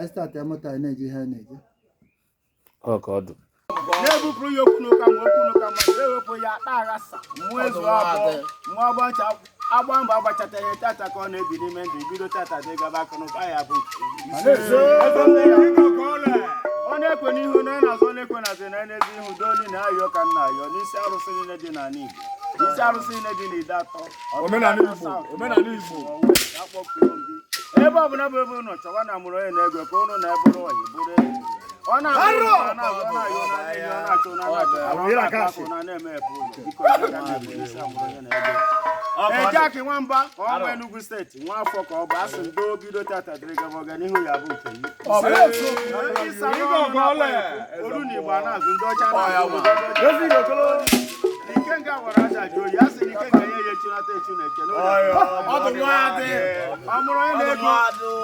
Anyị start ya moto, anyị na-eje ihe anyị na-eje. Ọ ka ọ dụ. Na-ebupụrụ ya okwu n'ụka, ma okwu n'ụka ma ewepụ ya akpa aghasa mmụọ ezu abụọ mmụọ agbacha agba mbọ agbachata ihe tata ka ọ na-ebi n'ime ndụ ibido tata dị gaba aka n'ụba ya bụ nke ọ na-ekwe n'ihu na na-azụ, ọ na-ekwe n'azụ na n'ezi ihu doo na ayọ ka nna ayọ n'isi arụsị niile dị n'ala Igbo, n'isi arụsị niile dị n'Ideato. Omenala Igbo, omenala Igbo. Akpọkuo gị ebe ọbụla bụ ebe unu chọwa na mụrụ onye na-ego ka unu na-ebụrụ oyi bụrụ enyi. Ọ na-agụ, ọ na-agụ, ọ na-ayọ, ọ na-enye, ọ na-achụ, ọ na-achụ, ọ na-akụ, ọ na-eme epe ụlọ. Biko, ya ka na-ekwu n'isi amụrụ onye na-ego. Ejeaki nwamba ka ọ nwa Enugu steeti, nwa afọ ka ọ bụ asị ndo bido tata dịrị gaba, ọganihu ya bụ nke gị. Ịsa n'ọnụ na-akpọ ya ekwu, olu na Igbo a na-azụ ndị ọcha na-azụ ndị ọcha. Ikenga wara aja jụ oyi, a sị na ikenga nye ya echinata echu na eke n'oge. Ọ mụrụ onye na-ego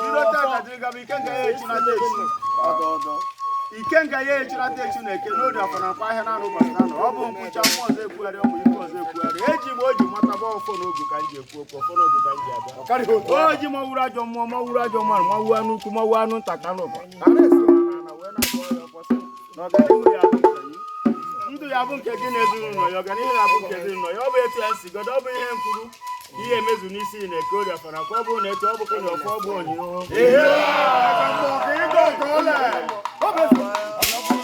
bido tata dịrị gaba, ikenga ya echinata echu, ikenga ya echinata echu na eke n'oge afọ na nkwa ahịa na-anụ ụbọchị na anọ. Ọ bụ nkwụcha mmụọ ọzọ ekwugharị, ọmụ ife ọzọ ekwugharị eji m o ji mataba ọfọ n'ogu ka m ji ekwu okwu ọfọ n'ogu ka m ji abịa o ji mawuru ajọ mmụọ, mawuru ajọ mmadụ, mawuru anụ ukwu, mawuru anụ nta ka anụ ụbọ ka a na-esi n'ala wee na-akpọ ya ọkpọ sị na ọganihu ya bụ nke gị, ndụ ya bụ nke gị na ezinụlọ ya, ọganihu ya bụ nke ezinụlọ ya. Ọ bụ etu ya si godo, ọ bụ ihe mkwuru ihe emezu n'isi na eke orie afọ na akwa, ọ bụrụ na etu ọ bụkwa na ọfọ bụ onyinyo.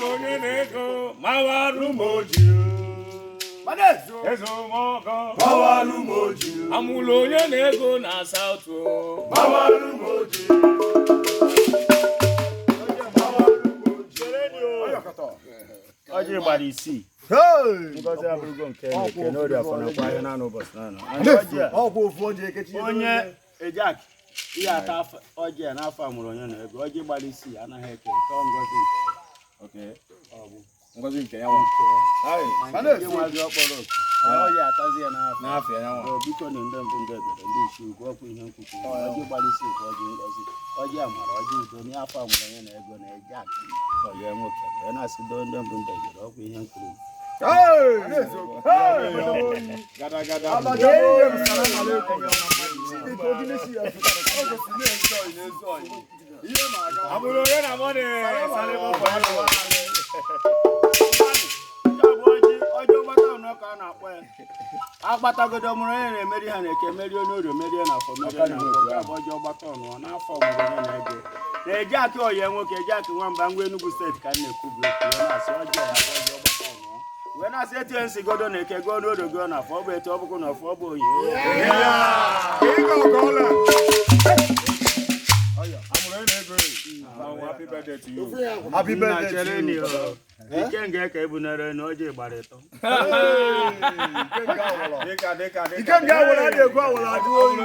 Onye na-ego mawarụ m oji ezomọgọ amụlụ onye na-ego na South o. Ọjị gbara isii, ngozi abụrụgo nke na eke n'orie afọ na akwa ahịa naanị ụbọchị naanị. And ọjị a, Ọkwa ofu ọjị ekechi. Onye ejak ihe ata ọjị a n'afọ a mụrụ onye na ego ọjị gbara isii anaghị eke eke ọ ngozi. Okay. Ọ bụ Ngozi nke ya nwa. Ma nke gị nwazi ọkpọrọ oku ọjị atazi ya n'afọ. N'afọ ya nwa. Ọ biko na ndị mbụ ndị ebere ndị isi ugwu ọkwa ihe nkwukwu ọjị gbara isii ka ọjị ngozi, ọjị amara, ọjị udo n'afọ a mụrụ onye na ego na ejak ọjị nwoke wee na-asị doo ndị mbụ ndị ebere ọkwa ihe nkwuru. Gada gada. Amụlụ onye na money salịbụ. Nke a bụ ọjị ọjị ọgbata ụnọ ka a na-akpọ ya agbatagodo mụrụ onye na-emeri ha na-eke merie onye orio merie na afọ merie na afọ. Nke a bụ ọjị ọgbata ụnọ n'afọ mụrụ onye na-ego na-eji akị oye nwoke eji akị nwamba ngwa Enugu steeti ka m na-ekwubi okwu wee na-asị ọjị a ya bụ ọjị ọgbata ụnọ wee na-asị etu esi godo na eke goo n'orio goo na afọ, ọ bụ etu ọ bụkwa na afọ ọ bụ oyi. Amụrụ onye na-ego. Happy birthday to you. Happy Nna birthday chere to ni you. o ikenga eke ebunere na ọjị gbara ịtọ. Dịka dịka dịka. Ikenga awara adị egwu awara ajụ oyi.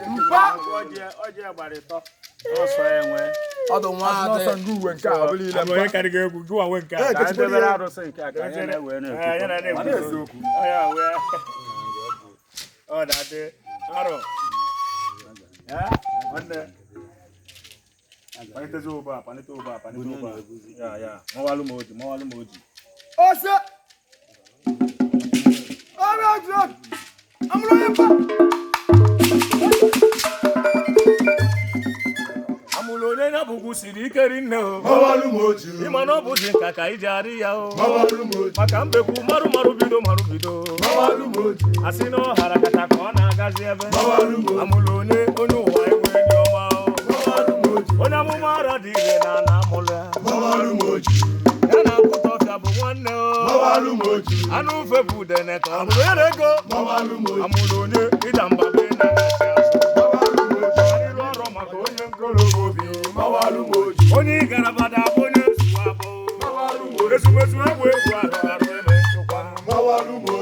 Mpa ọjị ọjị gbara ịtọ ọsọ enwe. Ọsọ ngụ uwe nke a ọbụla ile. Amụrụ onye karịrị egwu gụwa nwe nke a. Ka anyị debere arụsị nke a ka anyị na-ewe Eh, ya na na-ekwu. na-ekwu. Ọ ya wee. Ọ na-adị arọ. Eh? Nwanne. Kpanitezi ụba, kpanite ụba, kpanite ụba. Ya ya. Mawalụ m oji, mawalụ m oji. Ose! Ọrịa ọjọọ! Amụrụ onye mba! Amụlụ onye ya bụgwu siri ike rinne o. Ịma na ọ bụzi nka ka iji arị ya o. Maka mbekwu marụ marụ bido marụ bido. Asị na ọ hara kata ka ọ na-agazi ebe. Amụlụ onye onye ụwa enwe enyi ọma o. Onye amụma ara dị ire na ana amụlụ ya. Ya na nkụta ọfịa bụ nwanne o. Anụ ufe bụ udene ka ọ bụrụ onye na-ego. Amụlụ onye ịda mba bụ ịna na-achị azụ. Arịrị ọrụ maka onye ngologo obi. Onye ịgarabada bụ onye nzuwa abụ. Ezumezu egwu egwu arụ arụ eme nchụkwa.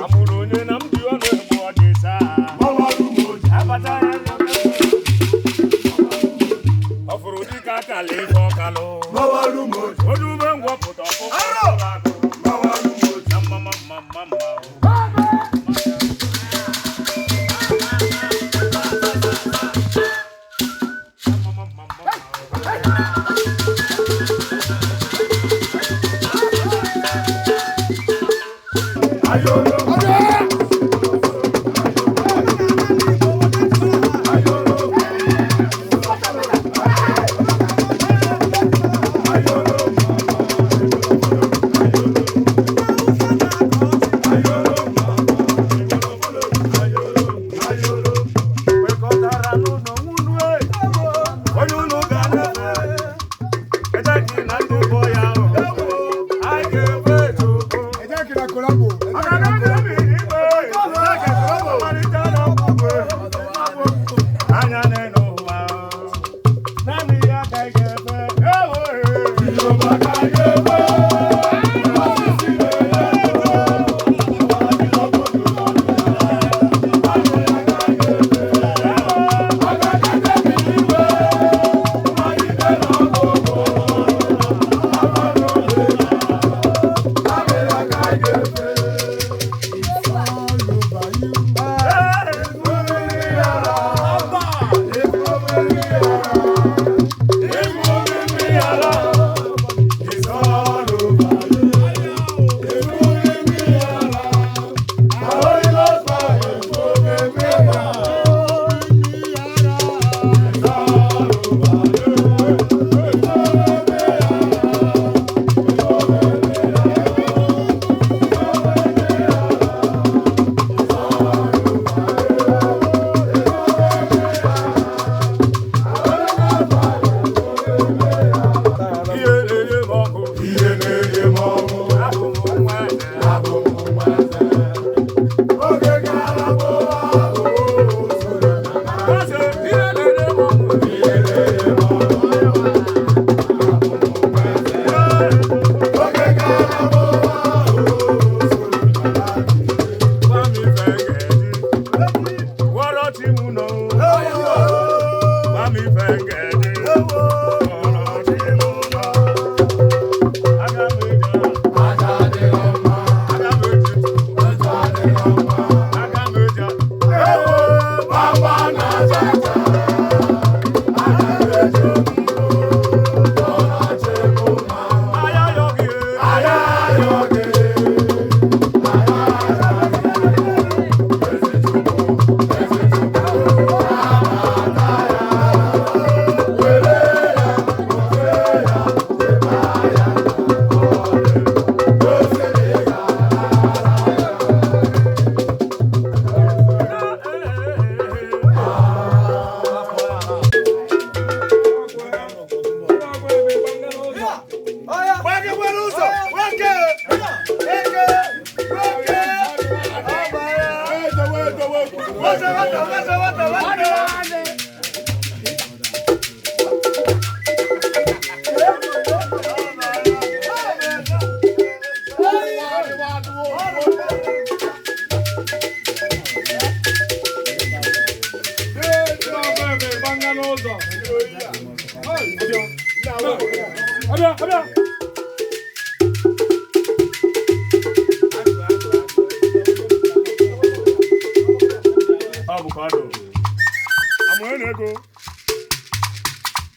Amụrụ onye na m ji ọnụ egbu ọ dị saa. Abata ya ọ fụrụ dịka akala ife ọkalụ. Onye ume ngwọpụta ọkụkọ ọkụrụ akụ. Na mma mma mma mma mma o. Na mma mma mma mma o. Ọdẹ! Abịa, abịa. Ọ bụ ka ọ dị. Amụrụ na ego.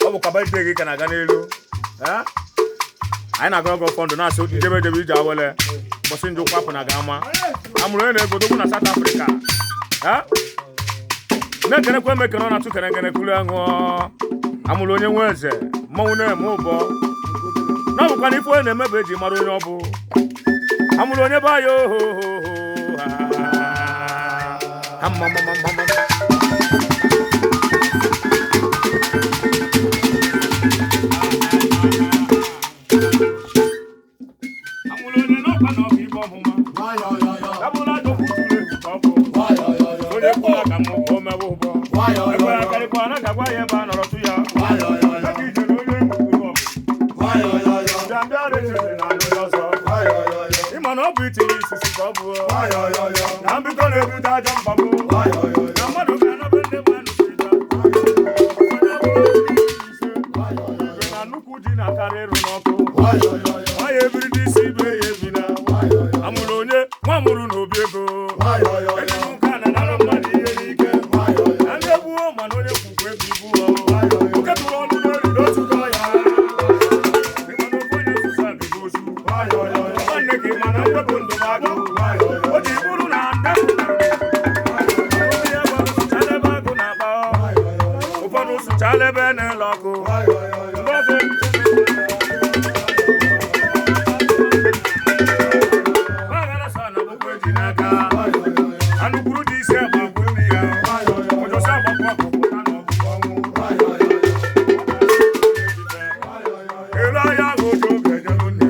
Ọ bụkwa birthday gị ka na-aga n'elu. Eh? Anyị na-agụ ọgọ fọndụ na-asị njebe ejebe ije awele. Mbọsị njụ kwapụ na ga-ama. Amụrụ na ego dogbu na South Africa. Eh? Na-ekenekwa emekene ọ na-atụ kene kulu aṅụọ. Amụrụ onye nwe eze, mmọnwụ na-eme ụbọ. Na ọ bụkwa na ife onye na-eme bụ eji mara onye ọ bụ. Amụrụ onye be anyị ohohoho. Ha ma ma ma ma ma. Amụrụ onye n'ọkwa na ọka ibe ọmụma. Abụla ajọ okwu tụrụ egwu ka ọ bụ. Onye kwụrụ aka m ka o mewe ụbọ. Ekwe akarịkwa na gagwa ya ebe a nọrọ tụ ya. Aka ije na onye mkpụrụ ọgụ. Mbịambịa rechiri na anụ ọzọ. Ịma na ọ bụ itinye isisi ka ọ bụ. Na mbikọ na-ebute ajọ mkpagbu. Na mmadụ ga-anọbe ndị mmadụ sirita. Igwe na nnukwu ji na-akarị ịrụ n'ọkụ. Nwanyị ebiri n'isi ibe ya ebina. Amụrụ onye nwa mụrụ n'obi ego. Eji m nke a na-anara mmadụ ihe n'ike. Na ndị egbuo mana onye kwukwa ego ibu o. Oke tụrụ ọnụ n'elu n'otu kọ ya. Ịma na ofu onye nzuzu abịghị ozu. Nwanne gị mana mwepụ ndụ m agụ. O ji bụrụ na nne m ndị ya gbara sụchala ebe agụ na-akpa. Ụfọdụ sụchala ebe na-ele ọkụ. Ndị ọzọ Gbaghara sọ na akwụkwọ eji n'aka. Anụ kwuru dị isi agba agwa emi ya. Ụjọsị agbapụ ọkụ pụta n'ọgwụgwọ ọnwụ. Elu ahịa ahụ ojo ga-ejelu nne.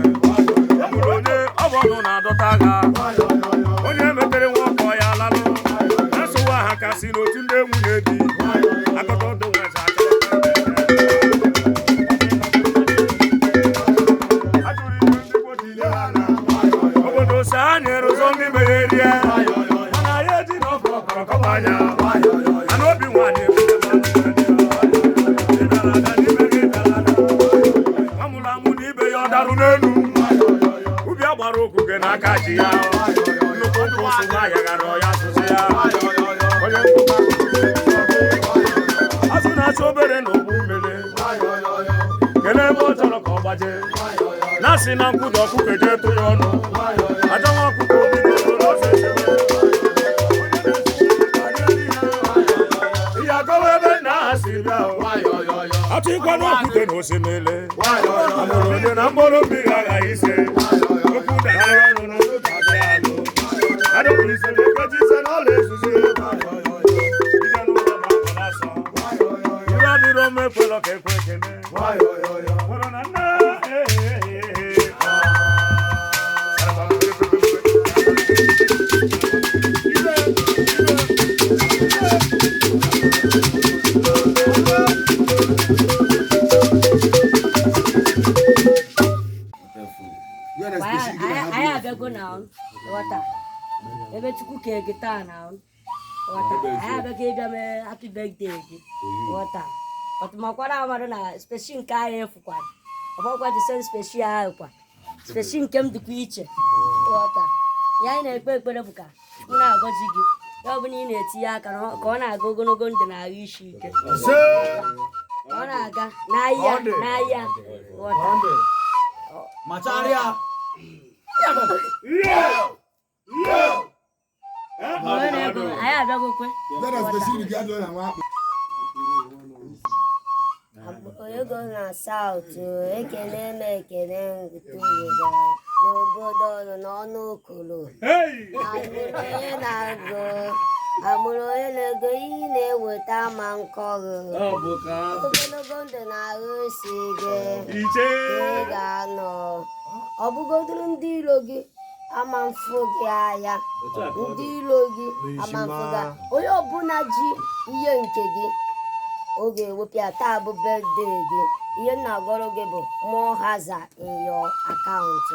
Amụrụ onye ọ bụ ọnụ na-adọta agha. Onye metere nwa ọkọ ya lalụ. Na nsogbu aha ka si n'otu ndị nwunye di. Akọta ọdụ nweze obodo si anyị rụzọ ndị megherie. Mana anyị eji na ọkụ ọkọrọ kọba anya. Mana obi nwaanyị amụrụ amụ na ibe ya ọ darụ n'elu. Ubi agbara okwu gị n'aka ji ya. Nnukwu ndụ ụsụ nwaanyị ghara ya asụsụ ya. Onye nkụba azụ na-achọ obere na ogbu mmiri. Kelee ebe ọ chọrọ ka ọ gbaje. Na-asị na nkwụda ọkụkọ eje tụ ya ọnụ. Ajọ nwa ọkụkọ obi n'ọsọ echebe. Ihe akọwa ebe nna ha si bịa o. Atụkwa n'okwute na osimiri. Amụrụ onye na mkpụrụ mmiri aghaghị ise. Okwu dara ọnụ na ụtụtụ abịa alụ. Adọkpụrụ ise na-ekechi ise na ọla ezuzi. Ije n'ụlọ ma akwara asọ. Iwe adịrọ mma ekwelọ ka ekwe ekene. Kwere na nna ee ee ee. Anyị abịago na ghọta ebe Chukwu kee gị taa na ghọta anyị abịago ịbịa mee happy birthday gị ghọta ọtụmakwara amadụ na spesi nke anyị efukwara ọbọkwa the same spesi ahụ kwa spesi nke m dịkwa iche ghọta ya anyị na-ekpe ekpere bụ ka Chukwu na-agọzi gị ya ọ bụla ị na-etinye aka na ka ọ na-aga ogologo ndụ na ahụ isi ike ka ọ na-aga n'ahịa n'ahịa ghọta. Macharia. Anyị abịagokwe. Ego na South ekene m ekene ngụtụrụgara n'obodo ọnụ n'ọnụ okolo. Amụrụ onye na-agụ amụrụ onye na-ego ihe na-eweta ma nkọgụ. Ogologo ndụ na ahụ isi gị Iche. ị ga-anọ. Ọ bụgoduru ndị iro gị ama mfụ gị anya. Ndị iro gị ama mfụ gị anya. Onye ọbụla ji ihe nke gị oge ewepịa taa bụ birthday gị. Ihe m na-agọrọ gị bụ more hazard in your account.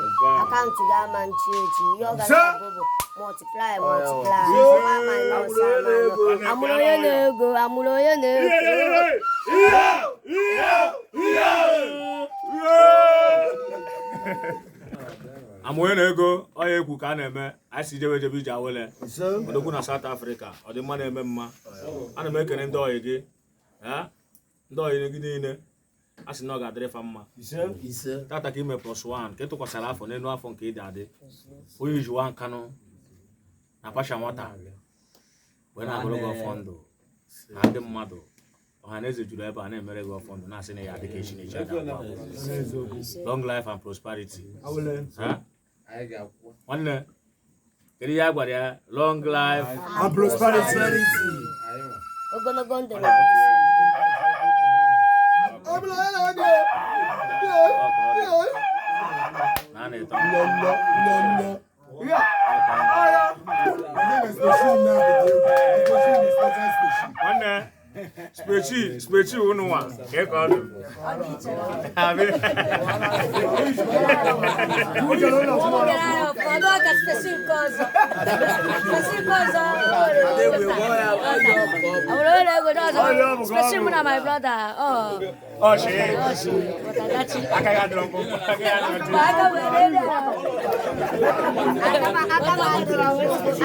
Akaụntụ gị ama nchi echi. Ihe ọ ga na-abụ bụ multiply multiply. Ama minus ama. Amụrụ onye na-ego amụrụ onye na-ego. Ihe ihe ihe. Amụnye na ego ọya ekwu ka a na-eme anyị si jebe ejebe ije awele odogwu na South Africa ọ dị mma na-eme mma. Ana m ekene ndị ọyị gị, ndị ọyị gị niile a sị na ọ ga-adịrị fa mma. Tata ka ime plus one ka ị tụkwasara afọ n'elu afọ nke ịdị adị onye ijuwa nkanụ na pasha nwata wee na-agụrụ gị ọfọ ndụ na ndị mmadụ ọha na eze juru ebe a na-emere gị ọfọ ndụ na-asị na ya adị ka echi na echi ada agwụ agwụ. Long life and prosperity. Ha? Nwanne, kedu ihe a gwara ya? Long life and prosperity. Ogologo ndụ na Ọ bụla ya na-ego. Ọ ka ọ dị. Na a na-eto. Lọlọ lọlọ. Ya. Aya. Nwanne, spechi spechi unu nwa ka ọ dị. Abi. Ụfọdụ ọka spesi nke ọzọ. Spesi nke ọzọ. Ọ bụrụ onye ego ọzọ. Spesi mụ na my brother. Ọ Ọchị. ọchị. Ọtadachi. Aka ya dịrọ mkpụmkpụ. Aka ya dịrọ Mgbe aka were ere ya.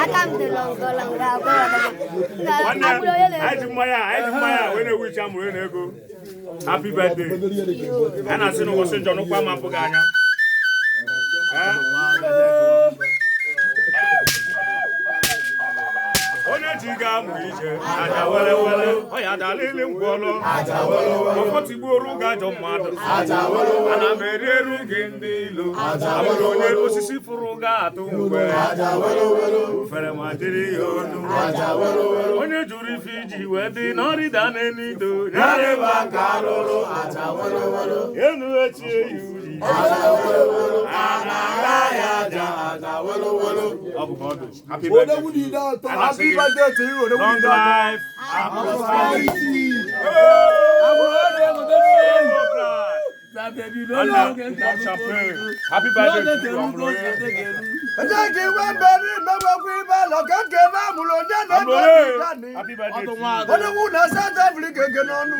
Aka m dị lọngọlọngọ agwọ. Nwanne, anyị ji mmanya anyị ji mmanya wee na-ewu iche amụ na ego. Happy birthday. A na-asị na ụbọchị njọ n'ụkwụ ama mpụ gị anya. Eh? Onye ji ga-amụ ije aja were were ọ ya dalili ngwọlọ ọkọ tigbuoru gị ajọ mmadụ ana m eri eru gị ndị ilo abụrụ onye osisi fụrụ ga atụ mgbe ufere ma dịrị ya onu onye jụrụ ife iji wee dị n'ọrịda n'enido enu echie ya uri ọ bụ ka ọ dị. Happy birthday. Odogwu niile atọ. A na-asị Happy gị, birthday to you. Odogwu long niile atọ. life and prosperity. Happy birthday to you, Amụlonye. Ẹjẹ́ kí wọ́n bẹ ní mẹ́wàá ibà lọ́kẹ́kẹ́ náà mú lọ ní ẹ̀nà Amụlonye, ìdání. happy birthday to you. Odogwu na South Africa gẹ̀ n'ọnụ.